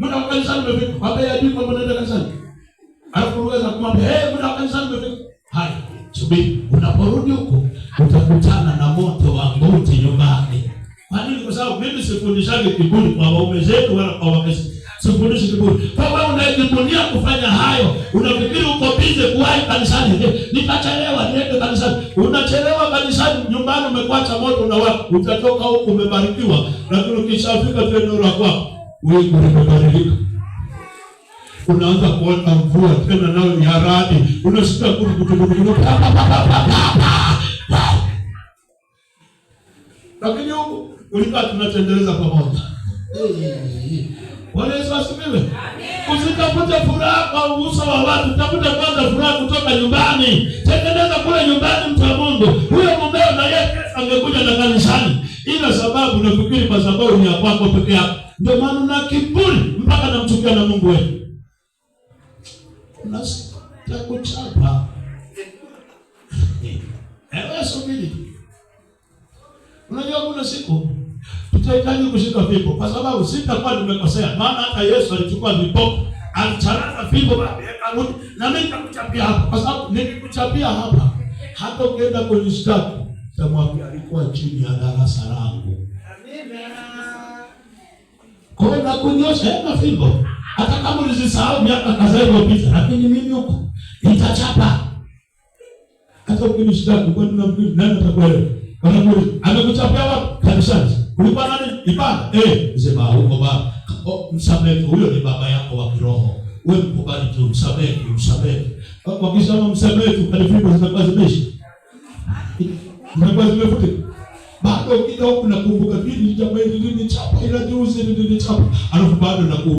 Muda wa kanisani umefika. Mwambie ajui kwamba unaenda kanisani. Alafu lugha za kumwambia, "Eh, muda wa kanisani umefika." Haya, subiri. Unaporudi huko utakutana na moto wa nguti nyumbani. Kwa nini? Kwa sababu mimi sifundishagi kiburi kwa waume zetu wala kwa wake zetu. Sifundishi kiburi. Kwa wewe unajivunia kufanya hayo, unafikiri uko busy kuwahi kanisani. Nitachelewa niende kanisani. Unachelewa kanisani, nyumbani umekuacha moto unawaka. Utatoka huku umebarikiwa, lakini ukishafika tu eneo la kwako, wingu limebadilika. Unaanza kuona mvua tena nayo ni ya radi. Unasikia kurukutukurukutu pa pa pa pa pa pa. Lakini huku ulikuwa tunatendeleza pamoja. Bwana Yesu asifiwe. Usitafute furaha kwa uso wa watu, tafuta kwanza furaha kutoka nyumbani. Tengeneza kule nyumbani, mtu wa Mungu. Huyo mumeo na yeye kesho angekuja na kanisani, ila sababu unafikiri kwa sababu ni ya kwako peke yako, ndio maana una kiburi mpaka namchukia na Mungu wetu. Nitakuchapa. Ewe subiri. Unajua kuna siku tutahitaji kushika fimbo kwa sababu sitakuwa nimekosea, maana hata Yesu alichukua viboko, alicharaza fimbo akarudi, na mimi nitakuchapia hapa, kwa sababu nikikuchapia hapa, hata ukienda kwenye shtaki nitamwambia alikuwa chini ya darasa langu. Kwa hiyo nakunyosha na fimbo, hata kama ulizisahau miaka kadhaa iliyopita, lakini mimi huko nitachapa. Hata ukinishtaki, kwani unafikiri nani atakuelewa? Wanakuuliza, amekuchapia wapi? Kanisani. Ulikuwa nani? Ibada. Eh, sema huko baba. Oh, msamehe, huyo ni baba yako wa kiroho. Wewe mkubali tu, msamehe, msamehe. Wakisema msamehe tu, fimbo zinakuwa zimeisha. Zinakuwa zimefutika. Bado ukija huku nakumbuka nini jamaa nini chapa ila juzi nini chapa. Alafu bado nakumbuka.